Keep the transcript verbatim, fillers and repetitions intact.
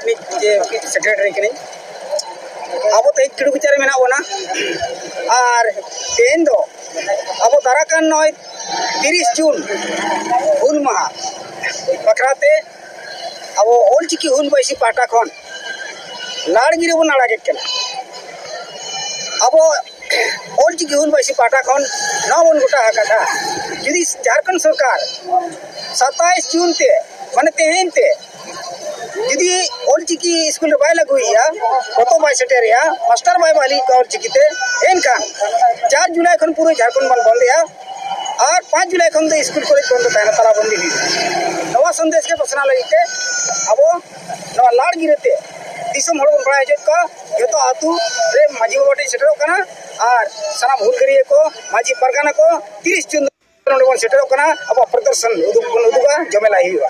ᱨᱤᱱᱤᱡ ᱡᱮ ᱥᱮᱠᱨᱮᱴᱟᱨᱤ ᱠᱟᱹᱱᱟᱹᱧ᱾ ᱟᱵᱚ ᱛᱮᱦᱮᱧ ᱠᱤᱲᱩ ᱠᱚᱪᱟ ᱨᱮ ᱢᱮᱱᱟᱜ ᱵᱚᱱᱟ᱾ ᱟᱨ ᱛᱮᱦᱮᱧ ᱫᱚ ᱟᱵᱚ ᱫᱟᱨᱟᱭ ᱠᱟᱱ ᱱᱚᱜᱼᱚᱭ ᱛᱤᱨᱤᱥ ᱡᱩᱱ ᱦᱩᱞ ᱢᱟᱦᱟ ᱵᱟᱠᱷᱨᱟ ᱛᱮ ᱟᱵᱚ ᱚᱞᱪᱤᱠᱤ ᱦᱩᱞ ᱵᱟᱭᱥᱤ ᱯᱟᱦᱴᱟ ᱠᱷᱚᱱ ᱞᱟᱲ ᱜᱤᱨᱟᱹ ᱵᱚᱱ ᱟᱲᱟᱜᱮᱫ ᱠᱟᱱᱟ᱾ ᱟᱵᱚ ᱚᱞᱪᱤᱠᱤ ᱦᱩᱞ ᱵᱟᱭᱥᱤ ᱯᱟᱦᱴᱟ ᱠᱷᱚᱱ ᱱᱚᱣᱟ ᱵᱚᱱ ᱜᱚᱴᱟ ᱟᱠᱟᱫᱟ, ᱡᱩᱫᱤ ᱡᱷᱟᱲᱠᱷᱚᱸᱰ ᱥᱚᱨᱠᱟᱨ ᱥᱟᱛᱟᱭᱤᱥ ᱡᱩᱱ ᱛᱮ, ᱢᱟᱱᱮ ᱛᱮᱦᱮᱧ ᱛᱮ, ᱡᱩᱫᱤ ᱚᱞᱪᱤᱠᱤ ᱥᱠᱩᱞ ᱨᱮ ᱵᱟᱭ ᱞᱟᱹᱜᱩᱭᱮᱫᱼᱟ, ᱯᱚᱛᱚᱵ ᱵᱟᱭ ᱥᱮᱴᱮᱨᱮᱫᱼᱟ, ᱢᱟᱥᱴᱟᱨ ᱵᱟᱭ ᱵᱟᱦᱟᱞᱤ ᱠᱚᱣᱟ ᱚᱞᱪᱤᱠᱤ ᱛᱮ, ᱮᱱᱠᱷᱟᱱ ᱪᱟᱨ ᱡᱩᱞᱟᱭ ᱠᱷᱚᱱ ᱯᱩᱨᱟᱹ ᱡᱷᱟᱲᱠᱷᱚᱸᱰ ᱵᱚᱱ ᱵᱚᱱᱫᱮᱜᱼᱟ᱾ ᱟᱨ ᱯᱟᱸᱪ ᱡᱩᱞᱟᱭ ᱠᱷᱚᱱ ᱫᱚ ᱥᱠᱩᱞ ᱠᱚᱞᱮᱡᱽ ᱵᱚᱱᱫᱚ ᱛᱟᱦᱮᱱᱟ, ᱛᱟᱞᱟ ᱵᱚᱱᱫᱤ ᱦᱩᱭᱩᱜᱼᱟ᱾ ᱱᱚᱣᱟ ᱥᱚᱱᱫᱮᱥ ᱜᱮ ᱯᱟᱥᱱᱟᱣ ᱞᱟᱹᱜᱤᱫ ᱛᱮ ᱟᱵᱚ ᱱᱚᱣᱟ ᱞᱟᱲ ᱜᱤᱨᱟᱹ ᱛᱮ ᱫᱤᱥᱚᱢ ᱦᱚᱲ ᱵᱚᱱ ᱵᱟᱲᱟᱭ ᱦᱚᱪᱚᱭᱮᱫ ᱠᱚᱣᱟ᱾ ᱡᱚᱛᱚ ᱟᱹᱛᱩ ᱨᱮ ᱢᱟᱹᱡᱷᱤ ᱵᱟᱵᱟ ᱴᱷᱮᱱ ᱥᱮᱴᱮᱨᱚᱜ ᱠᱟᱱᱟ ᱟᱨ ᱥᱟᱱᱟᱢ ᱦᱩᱞᱜᱟᱹᱨᱤᱭᱟᱹ ᱠᱚ, ᱢᱟᱹᱡᱷᱤ ᱯᱟᱨᱜᱟᱱᱟ ᱠᱚ ᱛᱤᱨᱤᱥ ᱡᱩᱱ ᱱᱚᱰᱮ ᱵᱚᱱ ᱥᱮᱴᱮᱨᱚᱜ ᱠᱟᱱᱟ᱾ ᱟᱵᱚᱣᱟᱜ ᱯᱨᱚᱫᱚᱨᱥᱚᱱ ᱩᱫᱩᱜ ᱵᱚᱱ ᱩᱫᱩᱜᱟ, ᱡᱚᱢᱮᱞᱟᱭ ᱦᱩᱭᱩᱜᱼᱟ᱾